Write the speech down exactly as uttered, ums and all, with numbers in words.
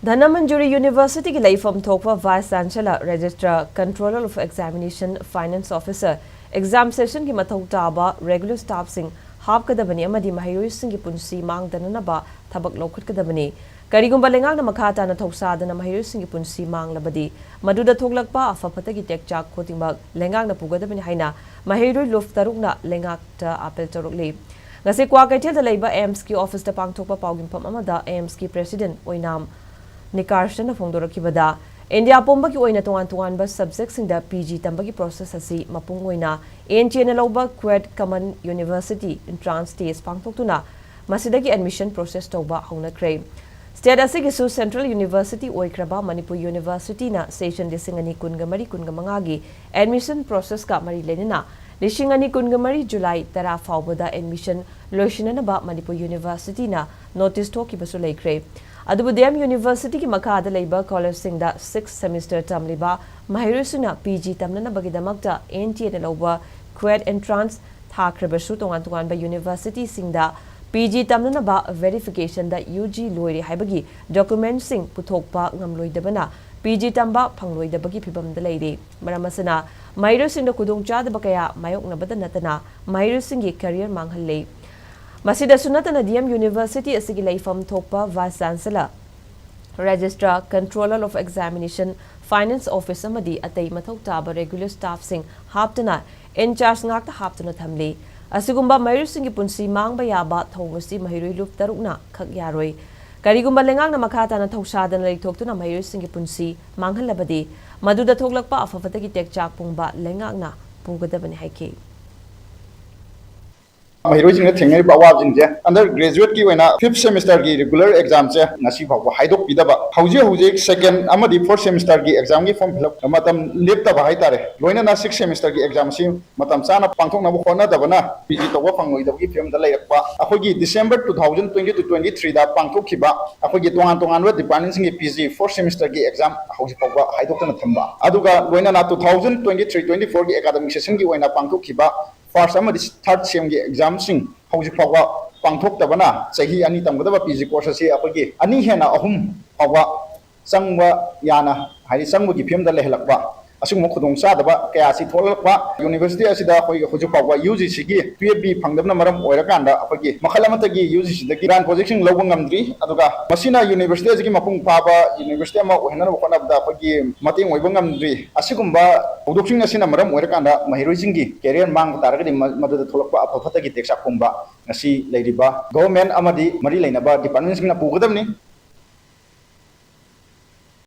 ꯙꯅꯃꯟꯖꯨꯔꯤ ꯌꯨꯅꯤꯚꯔꯁꯤꯇꯤꯒꯤ ꯂꯩꯐꯝ ꯊꯣꯛꯄ Vice Chancellor, Registrar, Controller of Examination, Finance Officer, exam sessionꯒꯤ ꯃꯊꯧ ꯇꯥꯕ regular staffꯁꯤꯡ ꯍꯥꯞꯀꯗꯕꯅꯤ ꯑꯃꯗꯤ ꯃꯍꯩꯔꯣꯏꯁꯤꯡꯒꯤ ꯄꯨꯟꯁꯤ ꯃꯥꯡꯗꯅꯅꯕ ꯊꯕꯛ ꯂꯧꯈꯠꯀꯗꯕꯅꯤ꯫ ꯀꯔꯤꯒꯨꯝꯕ ꯂꯩꯉꯥꯛꯅ ꯃꯈꯥ ꯇꯥꯅ ꯊꯧꯁꯥꯗꯅ ꯃꯍꯩꯔꯣꯏꯁꯤꯡꯒꯤ ꯄꯨꯟꯁꯤ ꯃꯥꯡꯂꯕꯗꯤ, ꯃꯗꯨꯗ ꯊꯣꯛꯂꯛꯄ ꯑꯐ ꯐꯠꯇꯒꯤ ꯇꯦꯛꯆꯥꯛ ꯈꯨꯗꯤꯡꯃꯛ ꯂꯩꯉꯥꯛꯅ ꯄꯨꯒꯗꯕꯅꯤ ꯍꯥꯏꯅ ꯃꯍꯩꯔꯣꯏ ꯂꯨꯞ ꯇꯔꯨꯛꯅ ꯂꯩꯉꯥꯛꯇ ꯑꯥꯄꯤꯜ ꯇꯧꯔꯛꯂꯤ꯫ ꯉꯁꯤ ꯀ꯭ꯋꯥꯀꯩꯊꯦꯜꯗ ꯂꯩꯕ AIIMSꯀꯤ officeꯇ ꯄꯥꯡꯊꯣꯛꯄ ꯄꯥꯎꯒꯤꯐꯝ ꯑꯃꯗ AIIMSꯀꯤ President ꯑꯣꯏꯅꯥꯝ ꯅꯤꯀꯥꯔꯁꯟꯅ ꯐꯣꯡꯗꯣꯔꯛꯈꯤꯕꯗ, ꯏꯟꯗꯤꯌꯥ ꯄꯨꯝꯕꯒꯤ ꯑꯣꯏꯅ ꯇꯣꯉꯥꯟ ꯇꯣꯉꯥꯟꯕ subjectꯁꯤꯡꯗ PG ꯇꯝꯕꯒꯤ process ꯑꯁꯤ ꯃꯄꯨꯡ ꯑꯣꯏꯅ ANTAꯅ ꯂꯧꯕ Quad Common University Entrance Test ꯄꯥꯡꯊꯣꯛꯇꯨꯅ ꯃꯁꯤꯗꯒꯤ admission process ꯇꯧꯕ ꯍꯧꯅꯈ꯭ꯔꯦ꯫ State ꯑꯁꯤꯒꯤꯁꯨ Central University ꯑꯣꯏꯈ꯭ꯔꯕ ꯃꯅꯤꯄꯨꯔ Universityꯅ session ꯂꯤꯁꯤꯡ ꯑꯅꯤ ꯀꯨꯟꯒ ꯃꯔꯤ ꯀꯨꯟꯒ ꯃꯉꯥꯒꯤ admission processꯀ ꯃꯔꯤ ꯂꯩꯅꯅ ꯂꯤꯁꯤꯡ ꯑꯅꯤ ꯀꯨꯟꯒ ꯃꯔꯤ July ꯇꯔꯥ ꯐꯥꯎꯕꯗ admission ꯂꯣꯏꯁꯤꯟꯅꯅꯕ ꯃꯅꯤꯄꯨꯔ Universityꯅ notice ꯊꯣꯛꯈꯤꯕꯁꯨ ꯂꯩꯈ꯭ꯔꯦ꯫ ꯑꯗꯨꯕꯨ DM Universityꯒꯤ ꯃꯈꯥꯗ ꯂꯩꯕ collegeꯁꯤꯡꯗ sixth semester ꯇꯝꯂꯤꯕ ꯃꯍꯩꯔꯣꯏꯁꯤꯡꯅ PG ꯇꯝꯅꯅꯕꯒꯤꯗꯃꯛꯇ ANTAꯅ ꯂꯧꯕ Quad Entrance ꯊꯥꯈ꯭ꯔꯕꯁꯨ, ꯇꯣꯉꯥꯟ ꯇꯣꯉꯥꯟꯕ Universityꯁꯤꯡꯗ PG ꯇꯝꯅꯅꯕ verificationꯗ UG ꯂꯣꯏꯔꯦ ꯍꯥꯏꯕꯒꯤ documentꯁꯤꯡ ꯄꯨꯊꯣꯛꯄ ꯉꯝꯂꯣꯏꯗꯕꯅ PG ꯇꯝꯕ ꯐꯪꯂꯣꯏꯗꯕꯒꯤ ꯐꯤꯚꯝꯗ ꯂꯩꯔꯤ꯫ ꯃꯔꯝ ꯑꯁꯤꯅ ꯃꯍꯩꯔꯣꯏꯁꯤꯡꯗ ꯈꯨꯗꯣꯡꯆꯥꯗꯕ ꯀꯌꯥ ꯃꯥꯌꯣꯛꯅꯕꯗ ꯅꯠꯇꯅ ꯃꯍꯩꯔꯣꯏꯁꯤꯡꯒꯤ career ꯃꯥꯡꯍꯜꯂꯤ꯫ ꯃꯁꯤꯗꯁꯨ ꯅꯠꯇꯅ DM University ꯑꯁꯤꯒꯤ ꯂꯩꯐꯝ ꯊꯣꯛꯄ Vice Chancellor, Registrar, Controller of Examination, Finance Office ꯑꯃꯗꯤ ꯑꯇꯩ ꯃꯊꯧ ꯇꯥꯕ regular staffꯁꯤꯡ ꯍꯥꯞꯇꯨꯅ in charge ꯉꯥꯛꯇ ꯍꯥꯞꯇꯨꯅ ꯊꯝꯂꯤ꯫ ꯑꯁꯤꯒꯨꯝꯕ ꯃꯍꯩꯔꯣꯏꯁꯤꯡꯒꯤ ꯄꯨꯟꯁꯤ ꯃꯥꯡꯕ ꯌꯥꯕ ꯊꯧꯑꯣꯡ ꯑꯁꯤ ꯃꯍꯩꯔꯣꯏ ꯂꯨꯞ ꯇꯔꯨꯛꯅ ꯈꯛ ꯌꯥꯔꯣꯏ꯫ ꯀꯔꯤꯒꯨꯝꯕ ꯂꯩꯉꯥꯛꯅ ꯃꯈꯥ ꯇꯥꯅ ꯊꯧꯁꯥꯗꯅ ꯂꯩꯊꯣꯛꯇꯨꯅ ꯃꯍꯩꯔꯣꯏꯁꯤꯡꯒꯤ ꯄꯨꯟꯁꯤ ꯃꯥꯡꯍꯜꯂꯕꯗꯤ, ꯃꯗꯨꯗ ꯊꯣꯛꯂꯛꯄ ꯑꯐ ꯐꯠꯇꯒꯤ ꯇꯦꯛꯆꯥꯛ ꯄꯨꯝꯕ ꯂꯩꯉꯥꯛꯅ ꯄꯨꯒꯗꯕꯅꯤ ꯍꯥꯏꯈꯤ꯫ ꯃꯍꯩꯔꯣꯏꯁꯤꯡꯅ ꯊꯦꯡꯅꯔꯤꯕ ꯑꯋꯥꯕꯁꯤꯡꯁꯦ, under graduateꯀꯤ ꯑꯣꯏꯅ fifth semesterꯒꯤ regular examꯁꯦ ꯉꯁꯤ ꯐꯥꯎꯕ ꯍꯥꯏꯗꯣꯛꯄꯤꯗꯕ, ꯍꯧꯖꯤꯛ ꯍꯧꯖꯤꯛ second ꯑꯃꯗꯤ fourth semesterꯒꯤ examꯒꯤ form fill up ꯃꯇꯝ ꯂꯦꯞꯇꯕ ꯍꯥꯏꯇꯥꯔꯦ, ꯂꯣꯏꯅꯅ sixth semesterꯒꯤ examꯁꯤ ꯃꯇꯝ ꯆꯥꯅ ꯄꯥꯡꯊꯣꯛꯅꯕ ꯍꯣꯠꯅꯗꯕꯅ PG ꯇꯧꯕ ꯐꯪꯂꯣꯏꯗꯕꯒꯤ ꯐꯤꯕꯝꯗ ꯂꯩꯔꯛꯄ꯫ ꯑꯩꯈꯣꯏꯒꯤ December two thousand twenty two twenty threeꯗ ꯄꯥꯡꯊꯣꯛꯈꯤꯕ ꯑꯩꯈꯣꯏꯒꯤ ꯇꯣꯉꯥꯟ ꯇꯣꯉꯥꯟꯕ departmentꯁꯤꯡꯒꯤ PG fourth semesterꯒꯤ exam ꯍꯧꯖꯤꯛ ꯐꯥꯎꯕ ꯍꯥꯏꯗꯣꯛꯇꯅ ꯊꯝꯕ, ꯑꯗꯨꯒ ꯂꯣꯏꯅꯅ two thousand twenty three twenty fourꯒꯤ academic sessionꯒꯤ ꯑꯣꯏꯅ ꯄꯥꯡꯊꯣꯛꯈꯤꯕ first ꯑꯃꯗꯤ third semꯒꯤ examꯁꯤꯡ ꯍꯧꯖꯤꯛ ꯐꯥꯎꯕ ꯄꯥꯡꯊꯣꯛꯇꯕꯅ ꯆꯍꯤ ꯑꯅꯤ ꯇꯝꯒꯗꯕ PG course ꯑꯁꯤ ꯑꯩꯈꯣꯏꯒꯤ ꯑꯅꯤ ꯍꯦꯟꯅ ꯑꯍꯨꯝ ꯐꯥꯎꯕ ꯆꯪꯕ ꯌꯥꯅ, ꯍꯥꯏꯗꯤ ꯆꯪꯕꯒꯤ ꯐꯤꯕꯝꯗ ꯂꯩꯍꯜꯂꯛꯄ, ꯑꯁꯤꯒꯨꯝꯕ ꯈꯨꯗꯣꯡꯆꯥꯗꯕ ꯀꯌꯥ ꯑꯁꯤ ꯊꯣꯛꯂꯛꯄ, ꯌꯨꯅꯤꯚꯔꯁꯤꯇꯤ ꯑꯁꯤꯗ ꯑꯩꯈꯣꯏꯒꯤ ꯍꯧꯖꯤꯛ ꯐꯥꯎꯕ ꯌꯨ ꯖꯤ ꯁꯤꯒꯤ ꯇꯨꯌꯦꯜꯞ ꯕꯤ ꯐꯪꯗꯕꯅ ꯃꯔꯝ ꯑꯣꯏꯔꯀꯥꯟꯗ ꯑꯩꯈꯣꯏꯒꯤ ꯃꯈꯜ ꯑꯃꯠꯇꯒꯤ ꯌꯨ ꯖꯤ ꯁꯤꯗꯒꯤ ꯒ꯭ꯔꯥꯟ ꯄ꯭ꯔꯣꯖꯦꯛꯁꯤꯡ ꯂꯧꯕ ꯉꯝꯗ꯭ꯔꯤ꯫ ꯑꯗꯨꯒ ꯃꯁꯤꯅ ꯌꯨꯅꯤꯚꯔꯁꯤꯇꯤ ꯑꯁꯤꯒꯤ ꯃꯄꯨꯡ ꯐꯥꯕ ꯌꯨꯅꯤꯚꯔꯁꯤꯇꯤ ꯑꯃ ꯑꯣꯏꯍꯟꯅꯕ ꯍꯣꯠꯅꯕꯗ ꯑꯩꯈꯣꯏꯒꯤ ꯃꯇꯦꯡ ꯑꯣꯏꯕ ꯉꯝꯗ꯭ꯔꯤ꯫ ꯑꯁꯤꯒꯨꯝꯕ ꯊꯧꯗꯣꯛꯁꯤꯡ ꯑꯁꯤꯅ ꯃꯔꯝ ꯑꯣꯏꯔꯀꯥꯟꯗ ꯃꯍꯩꯔꯣꯏꯁꯤꯡꯒꯤ ꯀꯦꯔꯤꯌꯔ ꯃꯥꯡꯕ ꯇꯥꯔꯒꯗꯤ ꯃ-, ꯃꯗꯨꯗ ꯊꯣꯛꯂꯛꯄ ꯑꯐ ꯐꯠꯇꯒꯤ ꯇꯦꯛꯆꯥꯛ ꯄꯨꯝꯕ ꯉꯁꯤ ꯂꯩꯔꯤꯕ ꯒꯣꯚꯔꯟꯃꯦꯟꯠ ꯑꯃꯗꯤ ꯃꯔꯤ ꯂꯩꯅꯕ ꯗꯤꯄꯥꯔꯠꯃꯦꯟꯠꯁꯤꯡꯅ ꯄꯨꯒꯗꯕꯅꯤ꯫